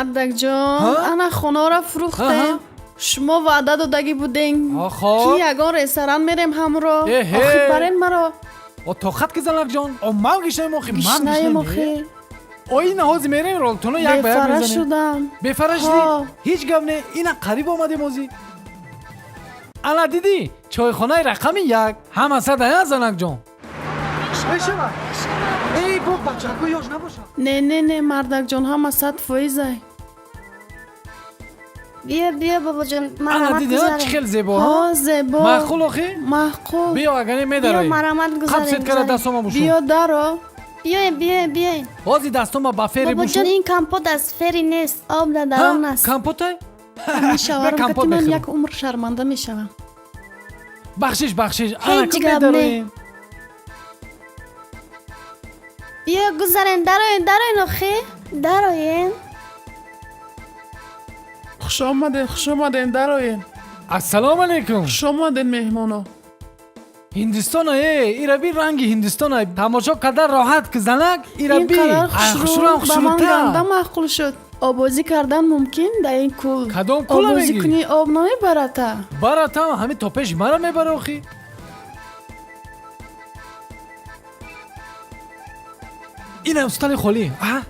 Мардакҷон, ана хонаро фурӯхтем. Шумо ваъда додагӣ будем, ки ягон ресторан мерем ҳамро. Охир барен маро. О тоқат ки, занакҷон, о ман гишнаем охи, ман гишнаем охи. Ой, ина ҳози мерем, ролтоно як ба як Бефара мезанем. шудам. Бефара шудӣ? Ҳеҷ гап не, ина қариб омадем ҳозӣ. Ана дидӣ, чойхонаи рақами як ҳама садая, занакҷон. Мешавад? Эй, бо бачако ёш набошад. Не, не, не, мардакҷон, ҳама 100%-ай. Биё, биё, бобоҷон, Ана марҳамат, дидӣ, чӣ гузарем. хел зебо. Ҳо, зебо. Маъқул охи? Маъқул. Биё, агане Биё, медароем. марҳамат, гузарем. Қабсет кара Гузарем. дастома бушу. Биё, даро. Биёен, биёен, биёен. Ҳози дастома ба фери бушу. Бобоҷон, ин компот аст, фери нест, об дар дарон аст. Компотай? Ҳамин шавҳарам компот кати ман мехӯрам. як умр шарманда мешавам. Бахшиш, бахшиш, ана Ҳеҷ ку гап не. медароем. Биё, гузарем, дароен, дароен, охи, дароен. Хуш омаден, хуш омаден, дароен. Ассалому алайкум. Хуш омаден, меҳмоно. Ҳиндистона, э, ира би, ранги ҳиндистона, тамошо кардан роҳат ки, занак, ира Ин би. қадар Ай, хушрӯ хушрӯам, ба ман хушрӯта. ганда маъқул шуд. Обозӣ кардан мумкин дар ин кӯл? Кадом кӯла Обозӣ мегӣ? кунӣ, об намебарата? Баратам, ҳамин то пеши мара мебара охи. Инам стали холӣ. А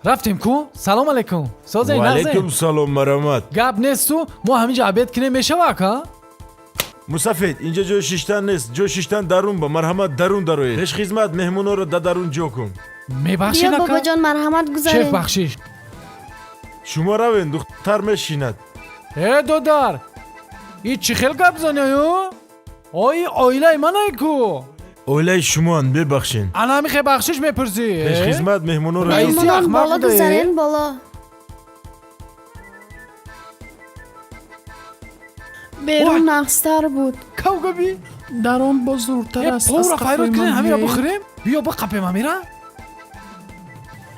рафтем ку. Салом алейкум, созаи? Ваалайкум нағзе? салом, марамат. Гап несту, мо ҳаминҷо обед кинем, мешава, ака? Мусафед, инҷа ҷои шиштан нест, ҷои шиштан дарун ба, марҳамат, дарун дароед. Пешхизмат, меҳмононро да дарун ҷо кун. Мебахшед, Биё, ака. бобоҷон, марҳамат, Шеф, гузарем. бахшиш. Шумо равен, духтар мешинад. Э, додар, и чӣ хел гап занаю? Ои оилаи манай ку. Оилаи шумоанд, бебахшен. Ана ҳамихе бахшиш мепурсӣ? Пешхизмат, меҳмононро ҷо Раиси кун. Меҳмонон, ахмақ боло буда, э? гузарен, боло. Берун Ой. нағзтар буд. Кавгаби. Дарон боз зуртар Э, аст аз повра қафои файрод ман. кунем, ҳамира Е. бихӯрем. Биё, биқапем ҳамира.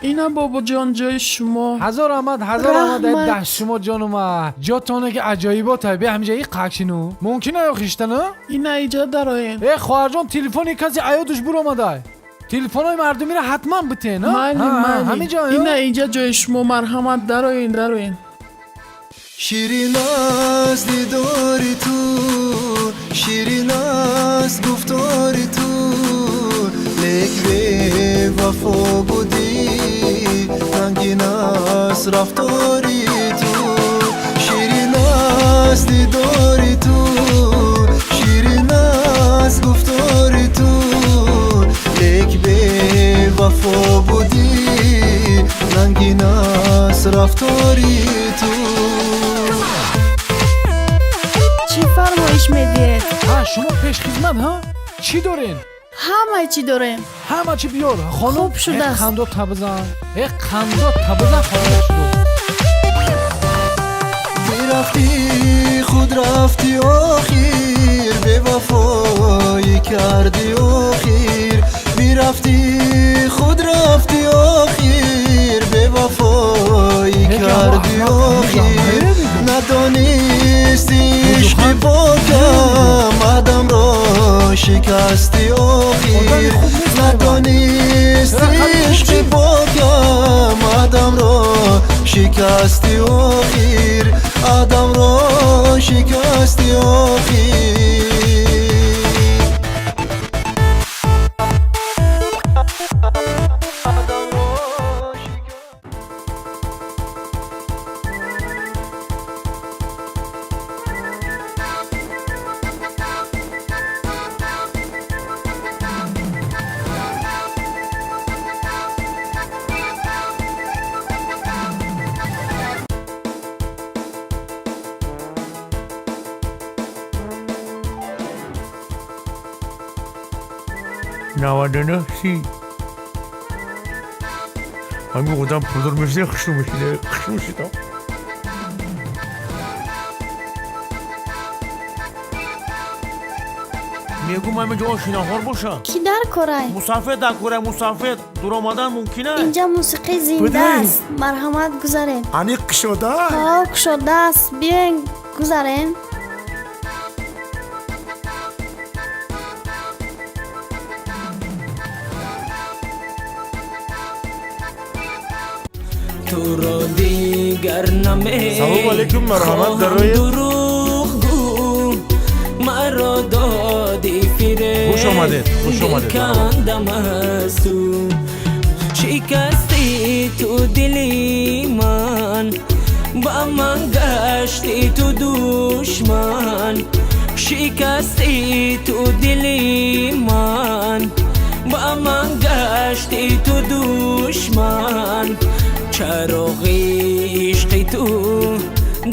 Ина, бобоҷон, ҷои шумо. Ҳазор раҳмат, ҳазор раҳмат. Раҳмат. Даҳ шумо ҷонума, ҷотоне ки аҷоибота. Бия, ҳаминҷа и қакшину мумкин аю хиштана. Ина иҷа дароен. Э, хоҳарҷон, телефони касе аёдуш буромадай. Телефонҳои мардумиро ҳатман битен. Майли, майли. Ҳаминҷа. Ина иҷа ҷои шумо, марҳамат, дароен, дароен. Ширин аст дидори ту, ширин аст гуфтори ту, лек бевафо будӣ, рангин аст рафтори ту. Ширин аст дидори ту, ширин аст гуфтори ту, лек бевафо будӣ, рангин аст рафтори ту. Чӣ фармоиш медиҳед? Ҳа, шумо пешхизмат, ҳа, чӣ дорен? Ҳамаи чӣ дорем. Ҳама чӣ биёр, хонум. Хуб шудааст. Э, қандо табизан, э, қандо табизан, хонум, шуд. Бирафтӣ, худ рафтӣ, охир бевафоӣ кардӣ, охир бирафтӣ, худ рафтӣ, охир бевафоӣ кардӣ, охир надонисти ишқи покам адамро шикастӣ, охир надонисти ишқи покам адамро шикастӣ, охир адамро шикастӣ, охир. Адамро шикастӣ. 99 30. ҳамин одам пулдор мешида, хушрӯ мешида, хушрӯ шида. Мегум, ҳаминҷо ошинаҳор боша. Кӣ дар корай? Мусафед дар корай, мусафед. Дуромадан мумкин аст? Инҷа мусиқӣ зинда Будай. аст, марҳамат, гузарем. Аниқ кушода? Ҳо, кушода аст, биёен, гузарем. Туро дидам. гар наме Салом алейкум, марҳамат, дароед. Дурӯғ гӯ маро доди фиреб. Хуш омадед, хуш омадед, марҳамат. Дилкандам аз ту шикасти ту дили ман, ба ман гашти ту душман. Шикасти ту дили ман, ба ман гашти ту душман. Чароғи ишқи ту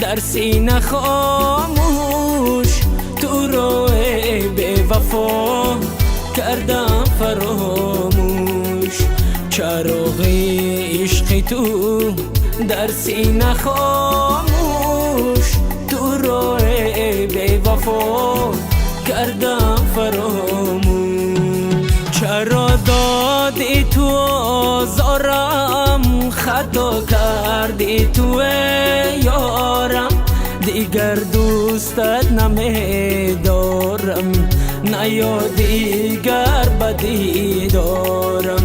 дар сина хомӯш, туро эй бевафо кардам фаромӯш. Чароғи ишқи ту дар сина хомӯш, туро эй бевафо кардам фаромӯш. Чаро доди ту озорам, хато карди ту эй ёрам. Дигар дӯстат намедорам, наё дигар ба дидорам.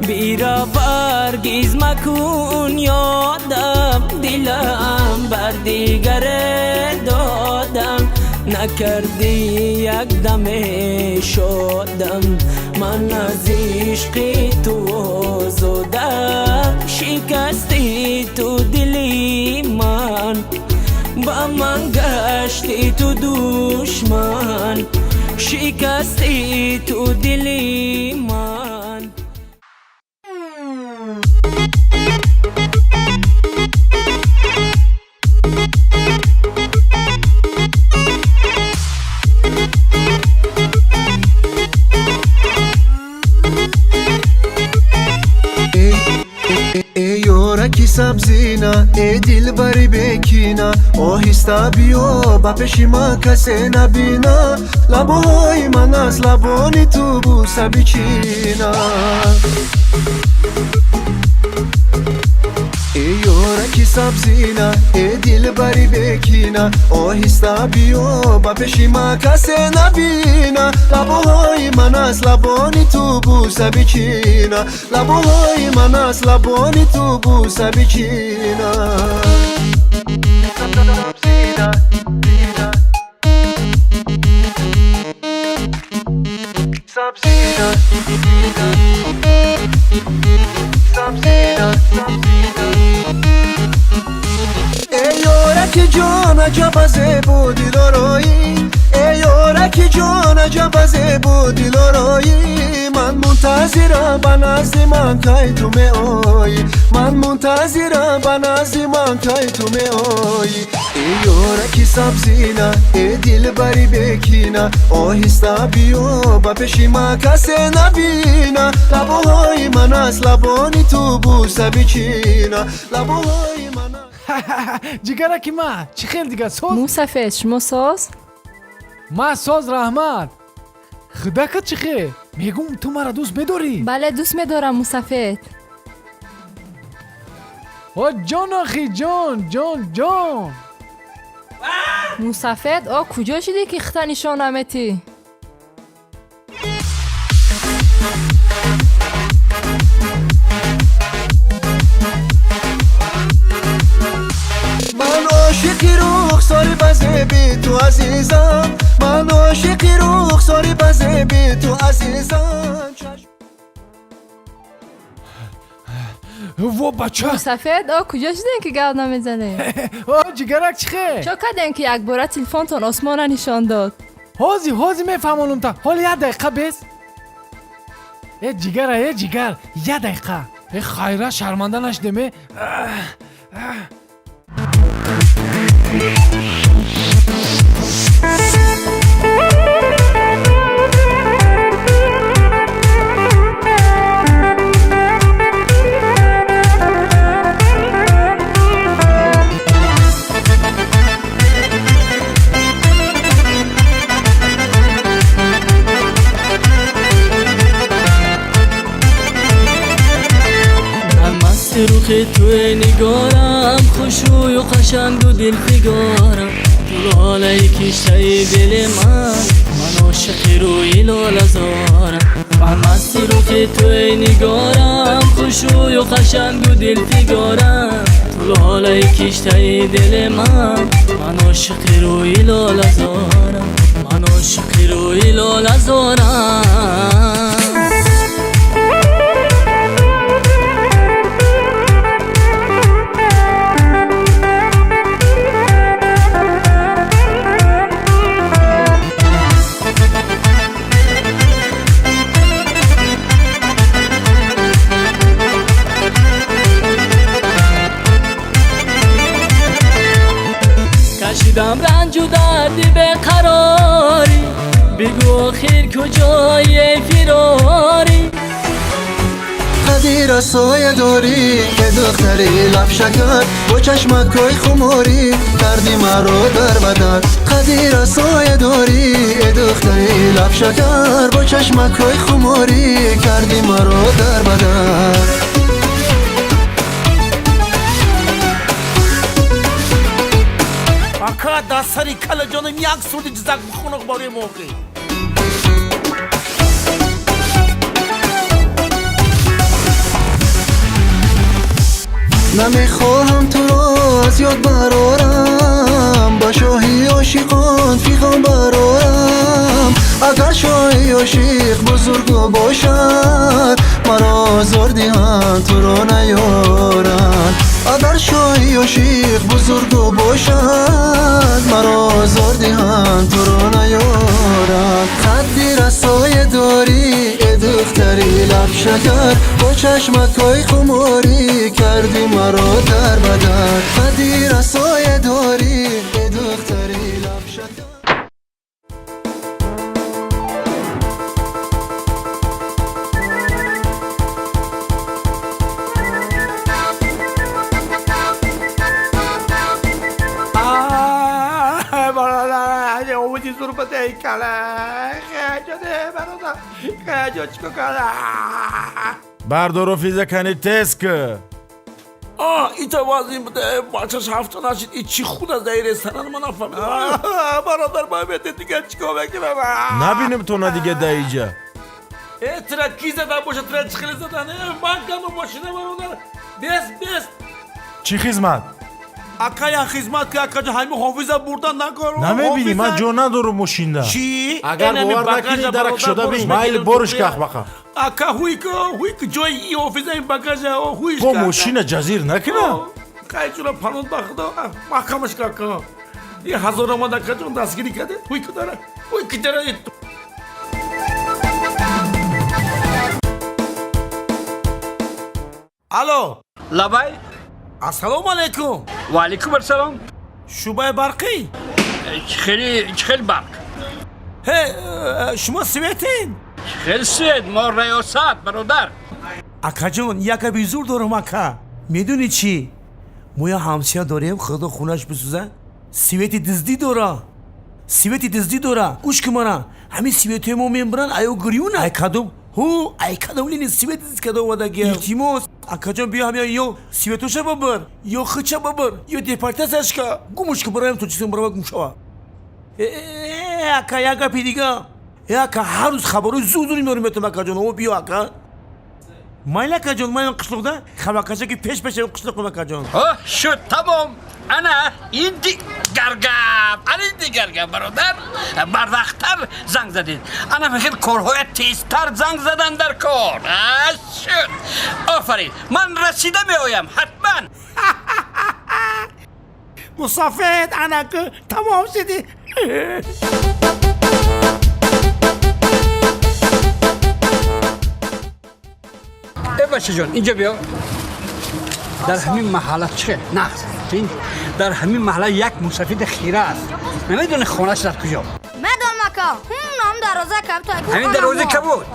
Бирав ҳаргиз макун ёдам, дилам бар дигаре додам. Накардӣ як даме шодам, ман аз ишқи ту озодам. Шикасти ту дили ман, ба ман гашти ту душман. Шикасти ту дили ман. Эй ёраки сабзина, эй дилбари бекина, оҳиста биё ба пеши ман касе набина. Лабоҳои ман аз лабони ту бӯса бичина. Эй ёраки сабзина, эй дилбари бекина, оҳиста биё ба пеши ман касе набина. Лабоҳои ман аз лабони ту бӯса бичина. Лабоҳои ман аз лабони ту бӯса бичина. Сабзина, сабзина, сабзина. Эй ёраки ҷон, аҷаба зебу дилороӣ, эй ёраки ҷон, аҷаба зебу дилороӣ. Ман мунтазирам, ба назди ман кай ту меоӣ. Ман мунтазирам, ба назди ман кай ту меоӣ. Эй ёраки сабзина, эй дилбари бекина, оҳиста биё ба пеши ман касе набина. Лабоҳои ман аз лабони ту бӯса бичина. Лабоҳои ман аз Ҷигараки ман, чӣ хел дига соз? Мусафед, шумо соз? Ман соз, раҳмат. Худакат чӣ хел? Мегум, ту маро дӯст медорӣ? Бале, дӯст медорам, мусафед. О ҷон, охи ҷон, ҷон, ҷон. Мусафед, о куҷо шудӣ ки хита нишон наметӣ? Ман ошиқи рухсори ба зеби ту азизам, ман ошиқи рухсори ба зеби ту азизам. Во бача! Мусафед, о куҷо шудем ки гап намезанем? О ҷигарак, чӣ хел? Чо кардем ки якбора телефонтон осмона нишон дод? Ҳози ҳози мефаҳмонам та. Ҳоли як дақиқа бес. Э ҷигара, э ҷигар, як дақиқа. Э хайра, шарманда нашудем, э. Рухи туи нигорам, хушрӯю қашангу дилфигорам. Ту лолаи киштаи дили ман, ман ошиқи рӯи лолазорам. Ман масти рухи туи нигорам, хушрӯю қашангу дилфигорам. Ту Ту лолаи киштаи дили ман, ман ошиқи рӯи лолазорам, ман ошиқи рӯи лолазорам. Кашидам ранҷу дарди беқарорӣ, бигӯ охир куҷои эй фирорӣ. Қади расоя дорӣ, э духтари лабшакар, бо чашмакҳои хуморӣ карди маро дар бадар. Қади расоя дорӣ, э духтари лабшакар, бо чашмакҳои хуморӣ карди маро дар бадар. Ака, дар сари кала ҷонам як суруди ҷизак бихонах барои мо охи. Намехоҳам туро аз ёд барорам, ба шоҳи ошиқон фиғон барорам. Агар шоҳи ошиқ бузургу бошад, маро озор диҳанд, туро наёранд. Агар шоҳи ошиқ бузургу бошад, маро озор диҳанд, туро наёранд. Қадди расоя дорӣ, э духтари лабшакар, бо чашмакҳои хуморӣ карди маро дар бадар. Қадди расоя дорӣ, э духтари лабшакар. Бардоро физа кани тез ки. Ита вазин буда, бачаш ҳафта нашид, и чӣ худ аз даи ресторан ман нафаҳмидам. Бародар, ба мете дигар чӣ кор мекунам? Набинем то на дига даиҷа. Э, тира ки зада боша, тира чӣ хеле задан? Ман кама мошина, бародар. Бес, бес. Чӣ хизмат? Ака, я хизмат ки, ака ҷон, ҳами ҳофиза бурдан накор. Намебинӣ, ман ҷо надорум мошинда. Чӣ? Агар бовар накунӣ, дарак шуда бин. Майли, бориш ках бақа. Ака, ҳуйко, ҳуйко, ҷои и ҳофиза ин багажа, ҳуйш Бо мошина ҷазир накуна. Қайчура панод ба худо, маҳкамаш ка, ака. И ҳазор омад, ака ҷон, дастгирӣ карде. Ҳуйко дара, ҳуйко дара. Алло. Лабай. Ассалому алайкум. Ва алайкум ассалом. Шӯъбаи барқӣ? Хеле барқ. Ҳе, шумо светин? Хеле свет, мо раёсат, бародар. Акаҷон, як гапи зур дорам, ака. Медонӣ чӣ? Мо як ҳамсия дорем, худо хунаш бисӯза. Свети дуздӣ дора. Свети дуздӣ дора. Гӯш кун мана. Ҳамин светҳои мо мебаранд, аё гирёна. Ай кадом? Ҳу, ай кадом лини свет дуздӣ карда омадагия. Илтимос, акаҷон, биё ҳамя ё светоша бибир, ё хича бибир, ё депортатсияшка. Гумш ки бароям Тоҷикистон барова гум шава. Ака, як гапи дига. Ака, ҳар рӯз хабарҳои зур зур меорем метам, акаҷон. О, биё, ака. Майли, акаҷон, ман қишлоқда хабаркаша ки пеш пеш қишлоқам, акаҷон. Шуд, тамом. Ана ин дигар гап, ана ин дигар гап, бародар. Барвақттар занг задед. Ана хел корҳоя тезтар занг задан дар кор. Шуд. Офарин, ман расида меоям, ҳатман. Мусофир, ана ку тамом шуди. Э, бачаҷон, инҷо биё. Дар ҳамин маҳалла чӣ нақс? Дар ҳамин маҳалла як мусафиди хира аст. Намедонӣ хонааш дар куҷо? Медонам, ака. Ҳам дарвоза каб то. Ҳамин дарвоза кабуд.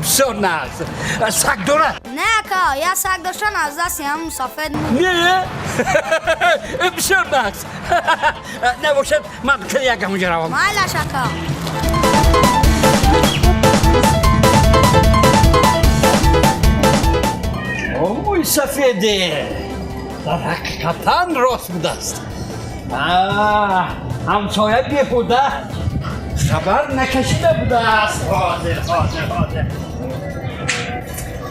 Бисёр нақс. Саг дорад? Не, ака, я саг доштан аз дасти ҳам мусофир. Не? Бисёр нақс. Набошад, ман хеле як ҳамонҷо равам. Майлаш, ака. Ой, сафеде, дар ҳақиқатан рост будааст. Ҳамсоя беҳуда хабар накашида будааст. Ҳозир, ҳозир, ҳозир.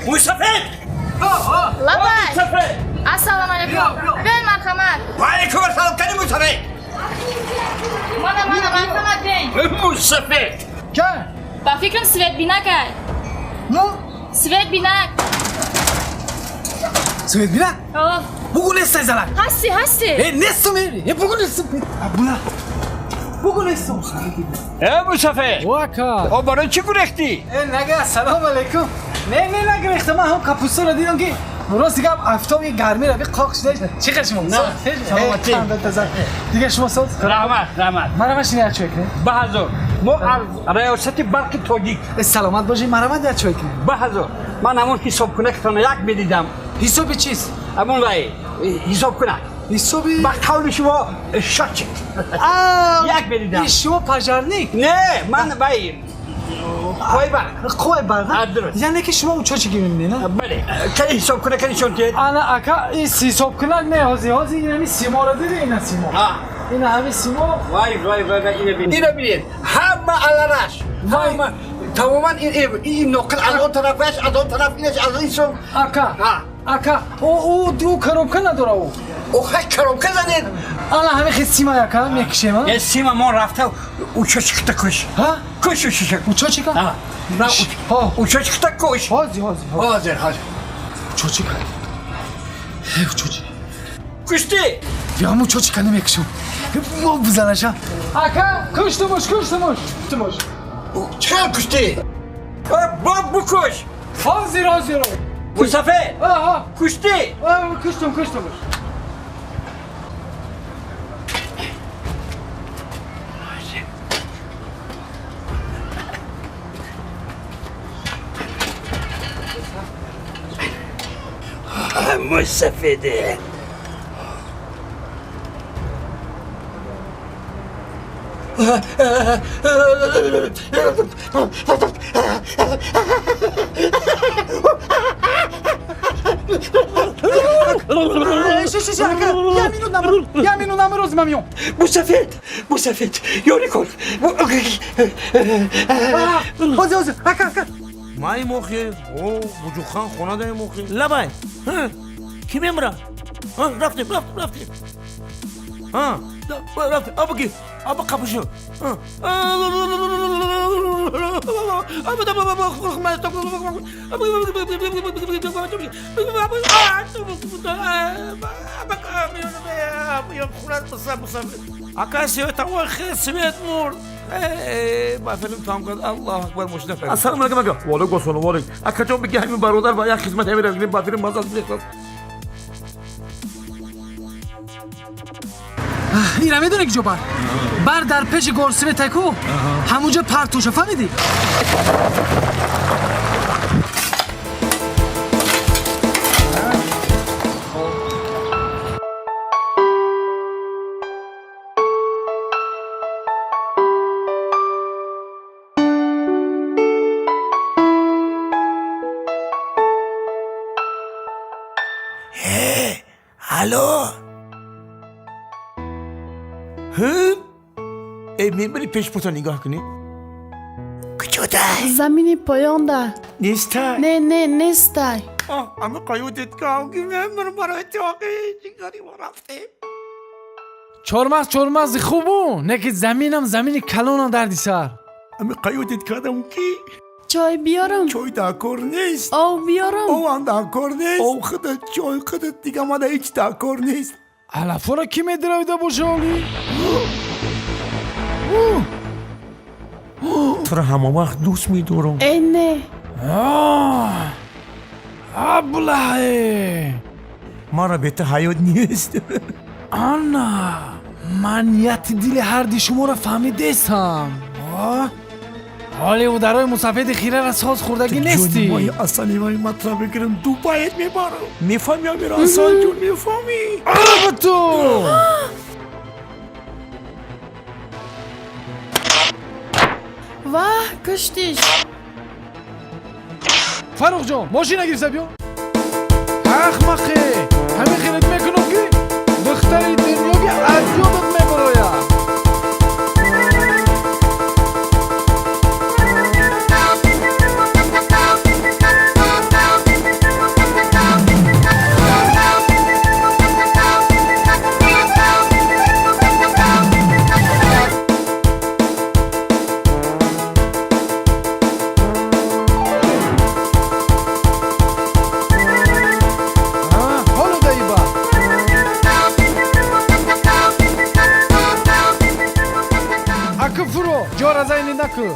Мӯйсафед! Лабай! Ассалому алайкум. Биёед, марҳамат. Ва алайкум ассалом, кани мусафед? Мана, мана, марҳамат, биёед. Мусафед. Ка? Ба фикрам, свет бинакай. Ну? Свет бинак. Свет бинак? О. Бугу нестай, занак. Ҳасти, ҳасти. Э, нестум, э, бугу нестум. Була. Бугу нестум. Э, мусафед. Вака. О, барои чӣ гурехтӣ? Э, нага, салом алейкум. Не, не, нагурехтам, ман ҳам капустаро дидам ки рости гап афтоби гармиро би қоқ шуда. Чӣ хел шумо? Саломатӣ. Дигар шумо соз? Раҳмат, раҳмат. Марама шини як чой кунед. Ба ҳазор. Мо аз раёсати барқи тоҷик. Саломат бошед, марама як чой кунед. Ба ҳазор. Ман ҳамон ҳисобкунакатонро як медидам. Ҳисоби чист? Ҳамон вай ҳисобкунак. Ҳисоби ба қавли шумо счётчик. Як медидам. Шумо пожарник? Не, ман вай қувваи барқ. Қувваи барқ? Яъне ки шумо учётчик мебинед, на? Бале. Кани ҳисобкунак нишон диҳед. Ана ака, ин ҳисобкунак не, ҳозир, ҳозир ин ҳамин симоро диди, ина симо. Ина ҳамин симо. Вай, вай, вай, вай, ина бинед. Ина бинед. Ҳама алараш. Ҳама тамоман ин ноқил аз он тарафаш, аз он тараф инаш, аз ин сум. Ака. Ака, ӯ коробка надора ӯ. Охай коробка занед. Ана ҳамин хел сима яка мекишем, а? Э, сима мо рафта учётчикта куш. Ҳа? Куш учётчик. Учётчика? Ҳа. Учётчикта куш. Ҳозир, ҳозир. Ҳозир, ҳозир. Учётчика. Э, учётчик. Куштӣ? Я учётчика намекушам. Мо бизанаша. Ака, куштумуш, куштумуш. Куштумуш. Чӣ куштӣ? Боб букуш. Ҳозир, ҳозир. Мусафед. Куштӣ? Куштум, куштумуш. Мусафеде. Мусафед, Мусафед, ёрӣ кун. Ҳозир, ҳозир, ака, ака. Май мохи, о, Буҷуқхан хона дай мохи. Лабай. Ки мемра? Рафтем, рафтем, рафтем. Рафтем, аба ки, аба қапушу. Ака свет, свет мурд. Ба филм там кард. Аллоҳу акбар, мошина фарид. Ассалому алайкум ака. Ва алайкум ассалом, ва алайкум. Ака ҷон, бигӣ ҳамин бародар ба як хизмат ҳамин рафтем, ба филм маза мехӯрд. Ира медонӣ ки ҷо бар? Бар дар пеши горсвет ку, ҳамунҷо партоша, фаҳмидӣ? Алло. Э, мебари пешпурта нигоҳ кунӣ? Куҷодай? Замини поёнда. Нестай? Не, не, нестай. Ами қаюдит ки мемирам барои тоқи ҷигари мо рафтем. Чормағз чормағзи хубу, не ки заминам замини калонам дарди сар. Ами қаюдит кардам ки чой биёрам. Чой дар кор нест. Об биёрам. Обам дар кор нест. Об худат, чой худат, дига мада ҳеҷ дар кор нест. Алафора ки медиравида боша оли? Туро ҳама вақт дӯст медорам. Э, не. Аблае. Маро бе ту ҳаёт нест. Ана, ман нияти дили ҳарди шуморо фаҳмидестам. Ҳоли ударои мусафеди хирара соз хӯрдагӣ нестӣ. Ҷони асали вай матра бигирам, Дубайет мебарам. Мефаҳми, амир Асал ҷон, мефаҳмӣ? Аба ту! Ваҳ, куштиш. Фаррух ҷон, мошина гирифта биё. Ахмақе, ҳамин хелет мекунам ки духтари дунёги аз ёдат мебарояд. Зайнидаку.